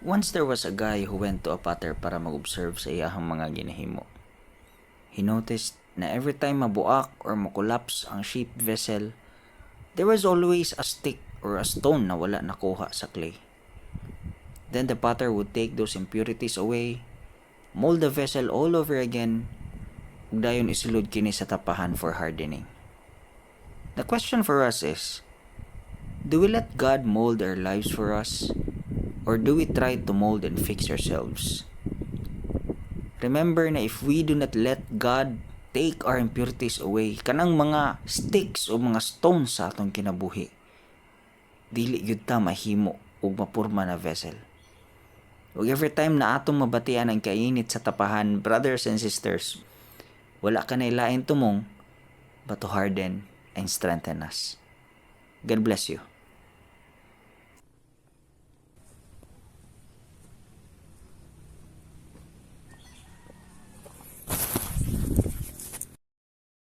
Once there was a guy who went to a potter para mag-observe sa iyahang mga ginahimo. He noticed na every time mabuak or makolapse ang shaped vessel, there was always a stick or a stone na wala nakuha sa clay. Then the potter would take those impurities away, mold the vessel all over again, ug dayon isulod kini sa tapahan for hardening. The question for us is, do we let God mold our lives for us? Or do we try to mold and fix ourselves? Remember na if we do not let God take our impurities away, kanang mga sticks o mga stones sa atong kinabuhi, dili gyud ta mahimo og mapurma na vessel. Ug every time na atong mabatian ang kainit sa tapahan, brothers and sisters, wala kanay lain tumong but to harden and strengthen us. God bless you.